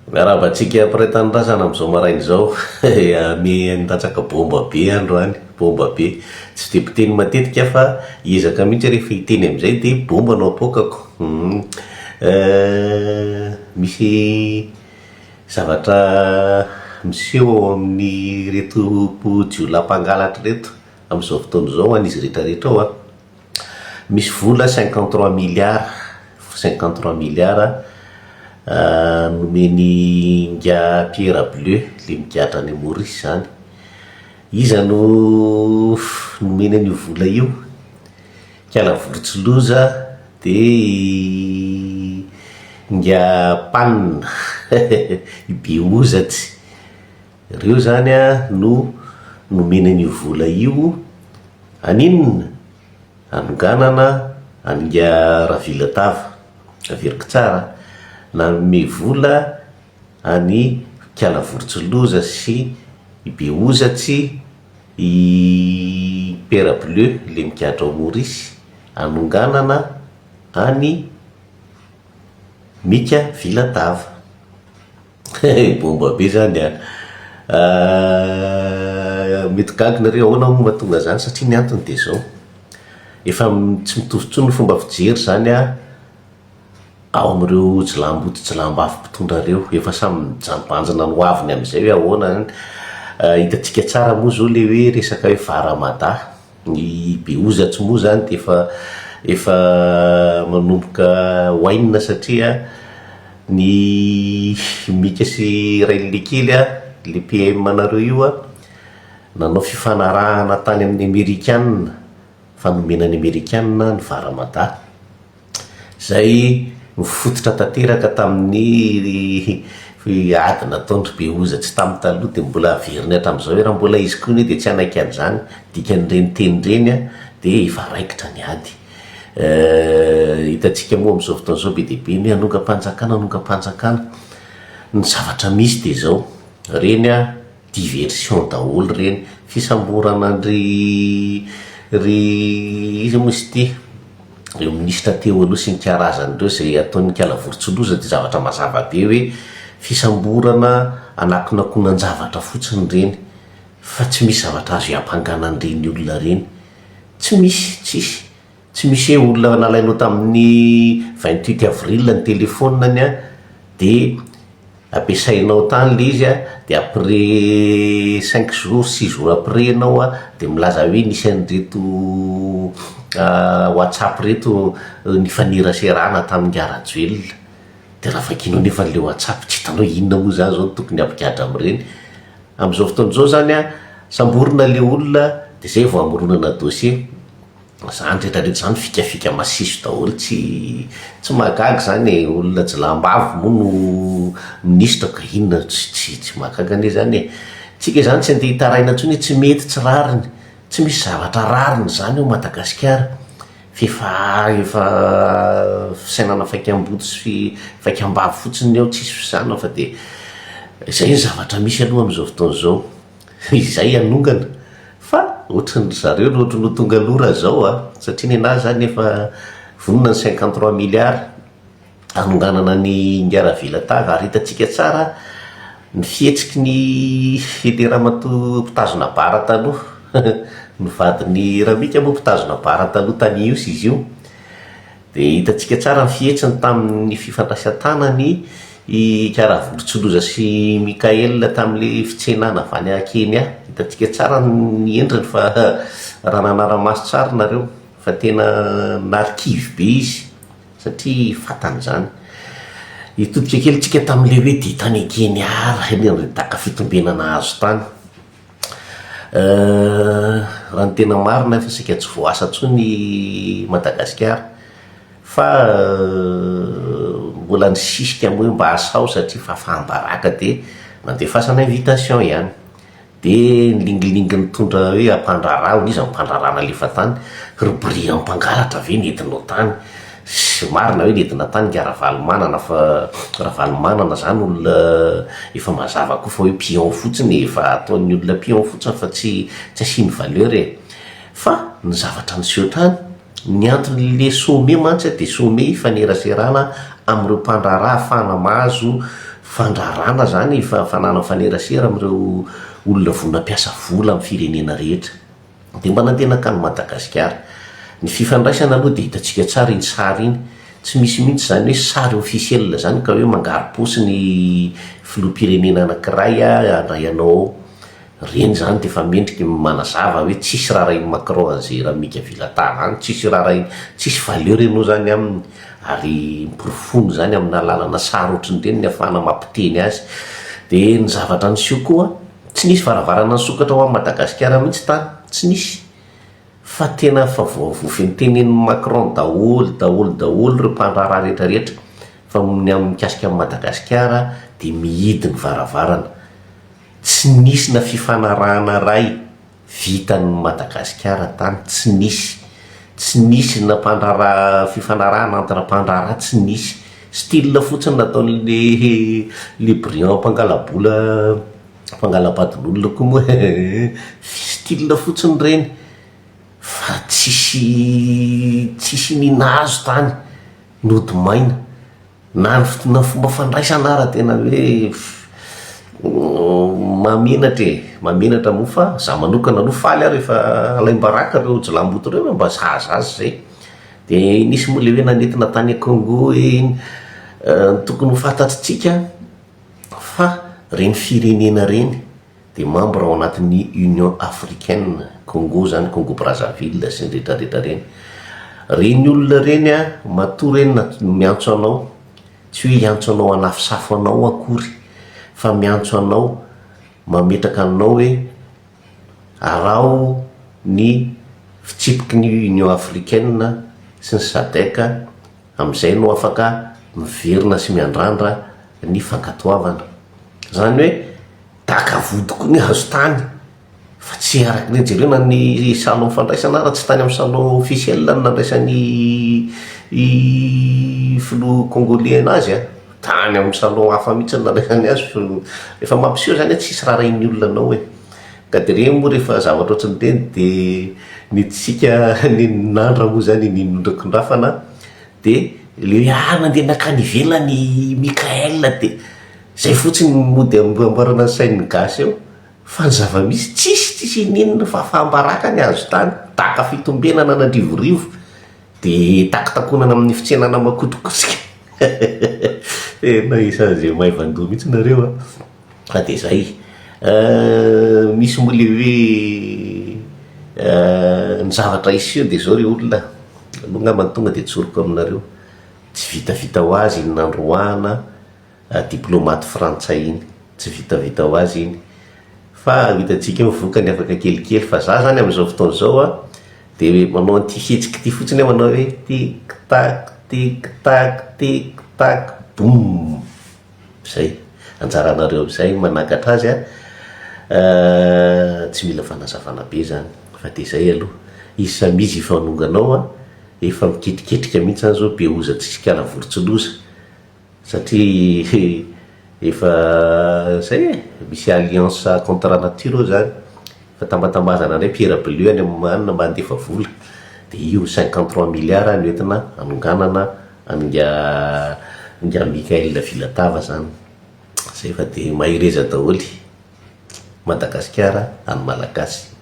Miarahaba antsika mpiray tanindrazana amin'izao maraina izao. Nilatsaka bomba be androany, bomba be. Tsy dia mpiteny matetika aho fa hiezaka mihitsy rehefa hiteny amin'izay dia bomba no apoakako. Misy zavatra miseho ao amin'ireto jiolahy mpangalatra ireto amin'izao fotoana izao ho an'izy rehetra rehetra ao an. Misy vola 53 milliards, 53 milliards nomen'i Ingahy Pierre Bleu, le migadra any Maurice zany. Iza no nomeny an'io vola io? Ikala Vorotsiloza de i Ingahy Pan, i Behozatsy. Reo zany no nomeny an'io vola io. Haninona? Hanonganana an'ingahy Ravilatava. Averiko tsara an! Nanome vola an'i Kiala Vorotsiloza sy i Behozatsy i Pera Bleu le migadra ao Maurice hanonganana an'i Mika Vilatava. Hehe bomba be zany an! Mety gaga nareo ahoana moa mahatonga an'izany satria ny antony dia izao, efa tsy mitovy intsony ny fomba fijery izany an ao amin'ireo jiolahimboto jiolahim-bavy mpitondra ireo, efa samy mibanjina ny ho aviny amin'izay hoe ahoana an, hitantsika tsara moa izao ilay hoe resaka hoe vara mada. Ny behozatsy moa zany dia efa efa manomboka oainina satria ny Mika sy Rainilekely a, le PM nareo io a, nanao fifanarahana tany amin'ny amerikana fa nomena ny amerikana ny vara mada. Izay nifototra tanteraka tamin'ny ady nataon-dry Behozatsy tamin'ny taloha dia mbola averiny hatramin'izao hoe raha mbola izy koa anie dia tsy hanaiky an'izany, dikan'ireny teny ireny dia efa raikitra ny ady. Hitantsika moa amin'izao fotoana izao be dia be ny hoe hanongam-panjakana, hanongam-panjakana. Ny zavatra misy dia izao, ireny diversion daholo ireny, fisamborana an-dry ry iza moa izy ity? Ireo minisitra teo aloha sy ny karazany ireo izay ataon'ny Ikala Vorotsiloza dia zavatra mazava be hoe fisamborana anakonakonan-javatra fotsiny ireny fa tsy misy zavatra azo iampangana an'ireny olona ireny. Tsy misy, tsisy. Tsy misy hoe olona nalainao tamin'ny 28 avril ny telephone-ny an, dia ampiasainao tany le izy an, dia après cinq jours, six jours après ianao an, dia milaza hoe nisy an'ireto whatsapp ireto nifaneraserana tamin'ingahy Rajoelina. Dia raha vakianao nefa an'ilay whatsapp tsy hitanao hoe inona moa izany izao no tokony hampigadra amin'ireny. Amin'izao fotoana izao izany an, samborina ilay olona dia izay vao hamoronana dossier. Zany rehetra rehetra zany fikafika masiso daholo tsy tsy mahagaga zany e, olona jiolahim-bavy moa no minisitra ka inona tsy tsy tsy mahagaga anie zany e, tsika zany tsy andeha hitaraina intsony hoe tsy mety tsy rariny, tsy misy zavatra rariny zany ao Madagasikara f'efa efa fisainana faikam-body sy faikam-bavy fotsiny ny ao tsisy fisainana fa de zay ny zavatra misy aloha amin'izao fotoana izao. Izay hanongana fa ohatran'ny ry zareo no ohatran'ny ho tonga aloha raha izao a! satria nenaha izany efa vonona ny 53 milliards hanonganana an'i Ingahy Ravelatava ary hitantsika tsara ny fihetsiky ny ilay ramatoa mpitazona bar taloha ny vadin'i Ramika moa mpitazona bar taloha tany Ihosy izy io. Dia hitantsika tsara ny fihetsiny tamin'ny fifandraisan-tanany i Karavolontsiloza sy Mickaël tamin'ilay fitsenana avy any Kenya. Hitantsika tsara ny endriny fa raha nanara-maso tsara nareo fa tena narikivy be izy satria fantany izany. Hitodika kely tsika tamin'ilay hoe dia tany Kenya ary ny daka fitombenana azo tany. Raha ny tena marina efa saika tsy voaasa intsony i Madagasikara fa mbola nisisika moa hoe mba asao satria fahafaham-baraka dia nandefasana invitation ihany. Dia nilingilingy nitondra hoe ampandraharaha hono iza no mpandraharaha nalefa tany? Ry Briand mpangalatra ve nentinao tany? Tsy marina hoe nentina tany nga Ravalomanana fa Ravalomanana zany olona efa mazava koa fa hoe pion fotsiny e, efa ataon'ny olona pion fotsiny fa tsy tsy asiany valeur e. Fa ny zavatra niseho tany, ny anton'le sommet mantsy dia sommet ifaneraserana amin'ireo mpandraharaha ahafahana mahazo. Fandrarana izany fananana mifanerasera amin'ireo olona vonona hampiasa vola amin'ny firenena rehetra. Dia mba nandeha nankany Madagasikara. Ny fifandraisana aloha dia hitantsika tsara iny sary iny. Tsy misy mihitsy izany hoe sary officiel izany ka hoe mangaro-paosy ny filoham-pirenena anankiray handray anao ao. Ireny izany dia efa mendrika ny manazava hoe tsisy raharahian'i Macron an'izay Ramika Villatava any, tsisy raharahiany, tsisy valeur ianao izany aminy ary porofoiny izany amina alalana sary ohatran'ireny ny ahafahana mampiteny azy. Dia ny zavatra niseho koa, tsy nisy varavarana nisokatra ho an'i Madagasikara mihitsy tany, tsy nisy. Fa tena efa voafentenin'i Macron daholo daholo daholo ireo mpandraharaha rehetra rehetra fa ny amin'ny mikasika an'i Madagasikara dia mihidy ny varavarana. Tsy nisy na fifanarahana iray vitan'i Madagasikara tany, tsy nisy. Tsy nisy na mpandraharaha, fifanarahana entre mpandraharaha tsy nisy. Style fotsiny nataon'le le Briand mpangala-bola, mpangala-badin'olona koa moa e, style fotsiny ireny fa tsisy tsisy ninazo tany, nody maina. Na ny na fomba fandraisana ara tena hoe mahamenatra e, mahamenatra moa fa za manokana aloha faly aho rehefa alaim-baraka ireo jiolahimboto ireo mba sahaza azy zay. De nisy moa le hoe nanentina tany Congo hoe iny, ny tokony ho fantatritsika fa reny firenena reny dia membre ao anatin'ny Union Africaine, Congo zany, Congo Brazzaville sy ny retraretra reny. Reny olona reny an, matoa reny miantso anao, tsy hoe hiantso anao hanafosafo anao akory, fa miantso anao mametraka anao hoe araho ny fitsipiky ny Union Africaine sy ny Sadec, amin'izay ianao afaka miverina sy miandrandra ny fankatoavana. Izany hoe daka vody koa ny azo tany fa tsy araka ny jereo na ny salon fandraisana ara tsy tany amin'ny salon officiel no nandraisan'ny filoha congolais anazy a, tany amin'ny salon hafa mihitsy no nandraisany azy fa efa mampiseho izany hoe tsisy raharahian'ny olona anao e. Ka dia ireny moa rehefa zavatra ohatran'ireny dia ny antsika ny nandra moa izany ny nondrakondrafana dia le hoe ah nandeha nankany ivelany i Mickaël dia Zay fotsiny no mody amboarana ny sain'ny gasy eo fa ny zava-misy tsisy tsisy ininona fahafaham-baraka ny azo tany, daka fitombenana an'Andrivorivo de takotakonana amin'ny fitsenana makotrokosika tena isan'izay maivan-doha mihitsy nareo a! Fa de zay, misy moa le hoe ny zavatra hiseho de zao ry olona, aleo angamba ny tonga de tsoriko aminareo, tsy vitavita ho azy iny nandroahana Diplomate frantsay iny, tsy vitavita ho azy iny fa ho hitantsika eo ny vokany afaka kelikely fa za zany amin'izao fotoana izao an de manao an'ity fihetsika ity fotsiny aho manao hoe tic tac tic tac tic tac boum! zay, anjaranareo amin'izay ny manakatra azy an, tsy mila fanazavana be zany fa de zay aloha, izy samy izy hifanongana ao an, efa miketriketrika mihitsy zany zao be hoza tsisy kala vorontsiloza. Satria efa zay e, misy alliance contre nature ao zany, efa tambatambazana indray Pierre Bleu any amin'ny anona mba handefa vola, dia io 53 milliards no entina hanonganana an'inga ingahy Mickaël Vilatava zany, zay fa dia mahereza daholo, Madagasikara an'ny Malagasy.